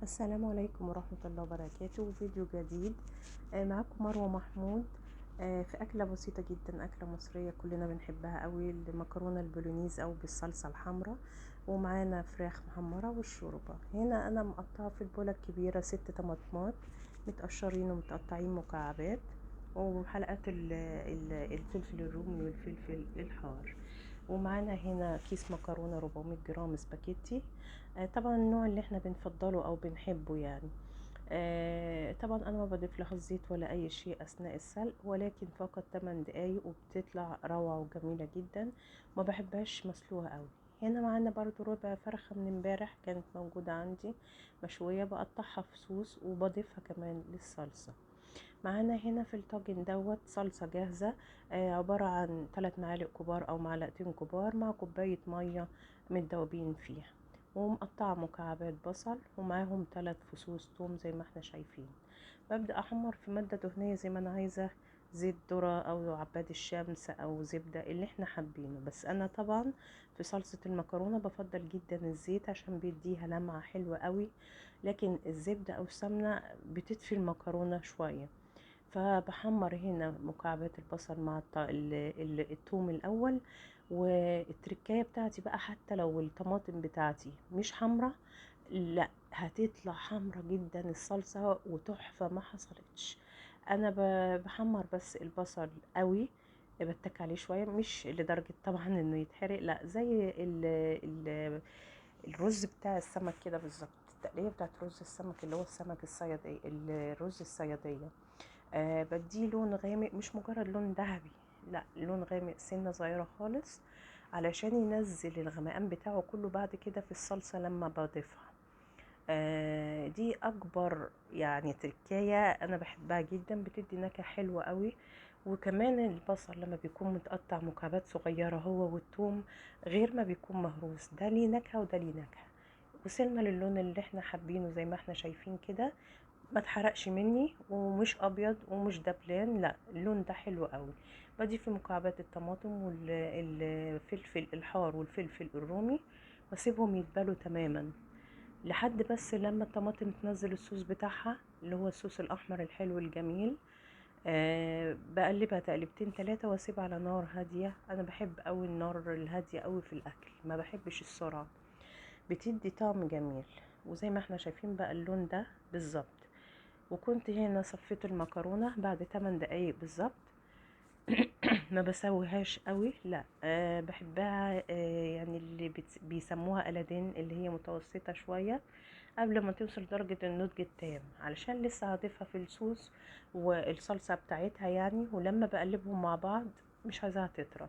السلام عليكم ورحمة الله وبركاته. فيديو جديد معاكم مروة محمود في أكلة بسيطة جدا، أكلة مصرية كلنا بنحبها قوي، المكرونة البولونيز أو بالصلصة الحمراء، ومعانا فراخ محمرة والشوربة. هنا أنا مقطعة في البولة الكبيرة 6 طماطمات متقشرين ومتقطعين مكعبات، وحلقات الفلفل الرومي والفلفل الحار، ومعانا هنا كيس مكرونة 400 جرام سباكيتي، طبعا النوع اللي احنا بنفضله او بنحبه يعني. طبعا انا ما بضيف لها الزيت ولا اي شيء اثناء السلق، ولكن فقط 8 دقايق وبتطلع روعة وجميلة جدا، ما بحبهاش مسلوقة قوي. هنا معانا برضو ربع فرخة من امبارح كانت موجودة عندي مشوية، بقطعها فصوص وبضيفها كمان للصلصة. معانا هنا في الطاجن دوت صلصة جاهزة، عبارة عن 3 معالق كبار او معلقتين كبار مع كوباية مية متدوبين فيها، ومقطعة مكعبات بصل، ومعاهم 3 فصوص توم زي ما احنا شايفين. ببدأ احمر في مادة دهنية زي ما انا عايزة، زيت ذرة او عباد الشمس او زبدة اللي احنا حابينه، بس انا طبعا في صلصة المكرونة بفضل جدا الزيت عشان بيديها لمعة حلوة قوي، لكن الزبدة او السمنة بتدفي المكرونة شوية. فبحمر هنا مكعبات البصل مع التوم الاول. والتركايه بتاعتي بقى، حتى لو الطماطم بتاعتي مش حمرا، لا هتطلع حمرا جدا الصلصه وتحفه ما حصلتش. انا بحمر بس البصل قوي، بتك عليه شوية، مش لدرجة طبعا انه يتحرق، لا زي ال الرز بتاع السمك كده بالظبط، التقليه بتاعت رز السمك اللي هو السمك الصياديه، الرز الصياديه. بديه لون غامق، مش مجرد لون ذهبي، لا لون غامق سنة صغيرة خالص، علشان ينزل الغمقان بتاعه كله بعد كده في الصلصه لما بضيفها. دي اكبر يعني تركايه انا بحبها جدا، بتدي نكهة حلوة قوي. وكمان البصل لما بيكون متقطع مكعبات صغيرة هو والثوم، غير ما بيكون مهروس، ده ليه نكهة وده ليه نكهة. وصلنا للون اللي احنا حابينه زي ما احنا شايفين كده، ما اتحرقش مني ومش ابيض ومش دبلان، لا اللون ده حلو قوي. بضيف مكعبات الطماطم والفلفل الحار والفلفل الرومي، واسيبهم يتبلوا تماما لحد بس لما الطماطم تنزل الصوص بتاعها اللي هو الصوص الاحمر الحلو الجميل. بقلبها تقلبتين 3 واسيبها على نار هادية. انا بحب قوي النار الهادية قوي في الاكل، ما بحبش السرعة، بتدي طعم جميل. وزي ما احنا شايفين بقى اللون ده بالظبط. وكنت هنا صفيت المكرونه بعد 8 دقايق بالظبط. ما بسويهاش قوي، لا بحبها يعني اللي بيسموها قلدين، اللي هي متوسطه شوية قبل ما توصل درجه النضج التام، علشان لسه هضيفها في الصوص والصلصه بتاعتها يعني. ولما بقلبهم مع بعض مش عايزاها تطرى.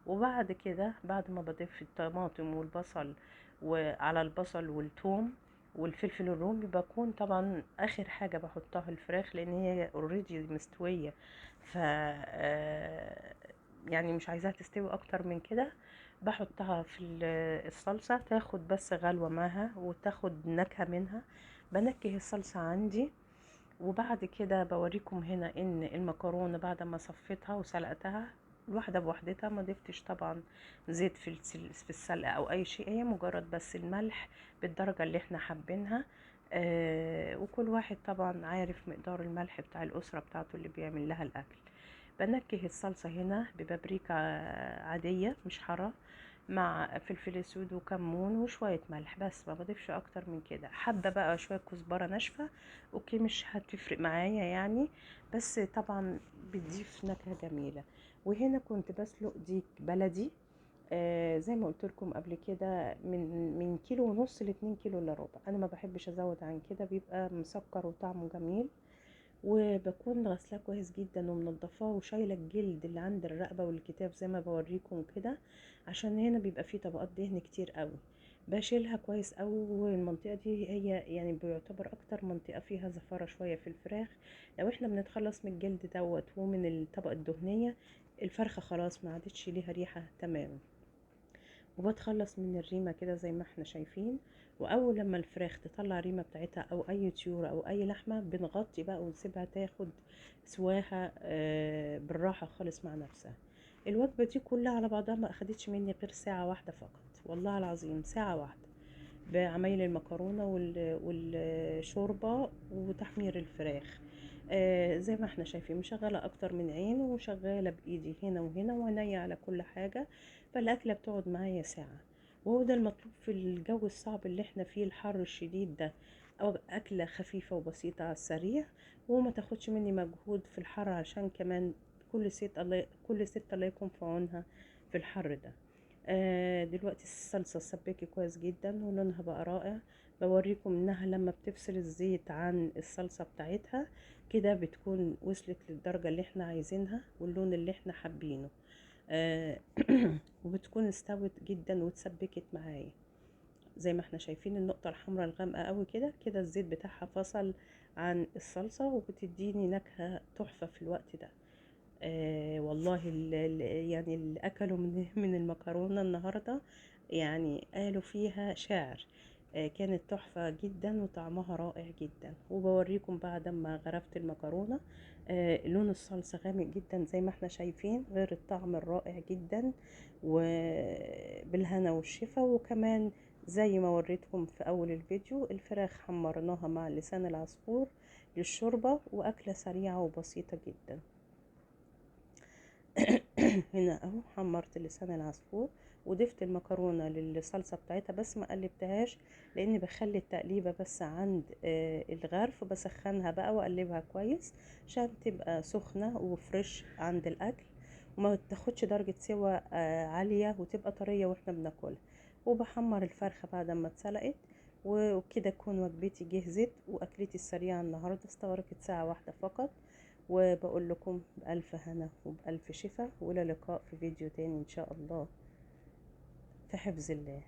وبعد كده بعد ما بضيف الطماطم والبصل، وعلى البصل والثوم والفلفل الرومي، بكون طبعا اخر حاجة بحطها الفراخ، لان هي already مستوية، ف يعني مش عايزاها تستوي اكتر من كده. بحطها في الصلصه تاخد بس غلوه معاها وتاخد نكهة منها. بنكه الصلصه عندي. وبعد كده بوريكم هنا ان المكرونه بعد ما صفيتها وسلقتها الواحدة بوحدتها، ما ضفتش طبعا زيت في السلقه او اي شيء، هي مجرد بس الملح بالدرجة اللي احنا حابينها. وكل واحد طبعا عارف مقدار الملح بتاع الاسرة بتاعته اللي بيعمل لها الاكل. بنكه الصلصه هنا ببابريكا عادية مش حارة، مع فلفل اسود وكمون وشوية ملح بس، ما بضيفش اكتر من كده. حابة بقى شوية كزبره ناشفة، okay مش هتفرق معايا يعني، بس طبعا بتضيف نكهة جميلة. وهنا كنت بسلق ديك بلدي، زي ما قلت لكم قبل كده، من كيلو ونص لاتنين كيلو الا ربع. انا ما بحبش ازود عن كده، بيبقى مسكر وطعمه جميل. وبكون غسلاه كويس جدا ومنضفاه، وشايله الجلد اللي عند الرقبة والكتاف زي ما بوريكم كده، عشان هنا بيبقى فيه طبقات دهن كتير قوي، بشيلها كويس قوي. والمنطقة دي هي يعني بيعتبر اكتر منطقة فيها زفاره شوية في الفراخ. لو احنا بنتخلص من الجلد دوت ومن الطبقة الدهنية، الفرخه خلاص ما عادتش ليها ريحه تماما. وبتخلص من الريمه كده زي ما احنا شايفين. واول لما الفراخ تطلع الريمه بتاعتها او اي طيور او اي لحمه، بنغطي بقى ونسيبها تاخد سواها بالراحة خالص مع نفسها. الوجبة دي كلها على بعضها ما اخدتش مني غير ساعة واحدة فقط، والله العظيم ساعة واحدة. بعمايل المكرونه والشوربه وتحمير الفراخ. زي ما احنا شايفين مشغله اكتر من عين، وشغالة بايدي هنا وهنا وعينيا على كل حاجة، فالاكله بتقعد معايا ساعة، وهو ده المطلوب في الجو الصعب اللي احنا فيه، الحر الشديد ده. او اكله خفيفة وبسيطة على السريع وما تاخدش مني مجهود في الحر، عشان كمان كل ست الله يكون في عونها في الحر ده. دلوقتي الصلصه سبكت كويس جدا ولونها بقى رائع. بوريكم انها لما بتفصل الزيت عن الصلصه بتاعتها كده بتكون وصلت للدرجة اللي احنا عايزينها واللون اللي احنا حابينه، وبتكون استوت جدا وتسبكت معايا. زي ما احنا شايفين النقطة الحمراء الغامقه قوي كده كده الزيت بتاعها فصل عن الصلصه، وبتديني نكهة تحفة في الوقت ده. والله يعني اللي اكلوا من المكرونه النهارده يعني قالوا فيها شعر. كانت تحفة جدا وطعمها رائع جدا. وبوريكم بعد ما غرفت المكرونه، لون الصلصه غامق جدا زي ما احنا شايفين، غير الطعم الرائع جدا، وبالهنا والشفا. وكمان زي ما وريتكم في اول الفيديو الفراخ حمرناها مع لسان العصفور للشوربه، واكله سريعة وبسيطة جدا. هنا اهو حمرت لسان العصفور وضفت المكرونه للصلصه بتاعتها، بس ما قلبتهاش لان بخلي التقليبه بس عند الغرف، بسخنها بقى واقلبها كويس عشان تبقى سخنة وفريش عند الاكل، وما تاخدش درجه سوا عالية وتبقى طرية واحنا بناكلها. وبحمر الفرخه بعد ما اتسلقت، وكده تكون وجبتي جهزت. واكلتي السريعة النهارده استغرقت ساعة واحدة فقط. وبقول لكم بألف هنا وبألف شفا، وإلى لقاء في فيديو تاني إن شاء الله، في حفظ الله.